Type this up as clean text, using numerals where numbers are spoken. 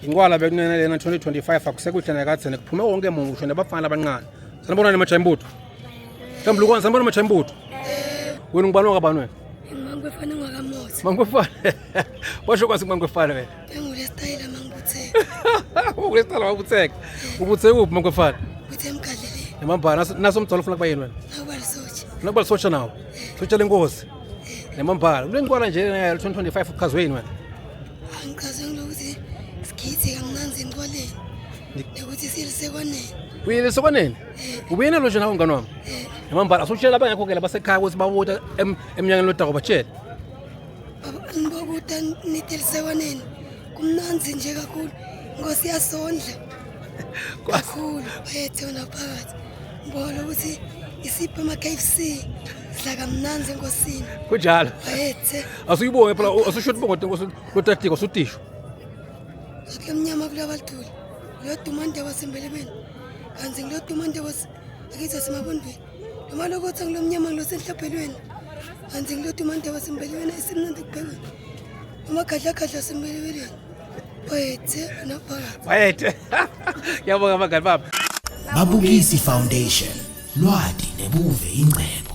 Inkwala bekunene lena 2025 akusekuhle nakadzeni kuphume wonke muntu ngisho nabafana abancane. Sanibonani majayimbuto. Mhlawumbe sanibona majayimbuto. Wena ungubani wakabani wena? Mangwefana ngwakamotha. Mangwefana. Washo kwasi mangwefana wena. Engulesitayela mangibutheka. Ukulesitayela mangibutheka. Ubutheka uphi mangwefana? Uthe emgadleleni. Nemambala naso umdala ufuna kuba yini wena? Nakuba lisotsha. Ufuna kuba lisotsha nawo. Sotsha lenkosi. Nemambala. Kule nkwala nje ya 2025 uchazwe yini wena? Angichazwe ngilokuthi sigidze kamnandzi emqoleni. Nokuthi silisekwaneni. Uyile esekwaneni? Ubuyena lo nje nawe mngani wami? Nemambala asutshela abangekho ke labasekhaya ukuthi babuta emnyangweni lodako batshele. Baba nibokuta nitelisekwaneni. Kumnandzi nje kakhulu. Inkosi yasondla. Kakhulu bayethe wena phakathi. Ngibona ukuthi isipho ama KFC sidla kamnandzi enkosini. Kunjalo. Bayethe. Asuyibonge phela asusho ukuthi bongote inkosi lotatiko asutisho. Atle mnyama kulabalithuli. Ngiloduma ndaba sembelebeni. Kanti ngiloduma ndaba akithi asemabondweni. Noma lokotha ngilomnyama ngilosenhlabhelweni. Kanti ngiloduma ndaba sembelebeni esimnandi kubhekweni. Amagadlagadla sembelebeleni. Bayethe naphakathi. Bayethe. Ngiyabonga abangani bami. Babukisi Foundation, lwati nebuve ingcebo.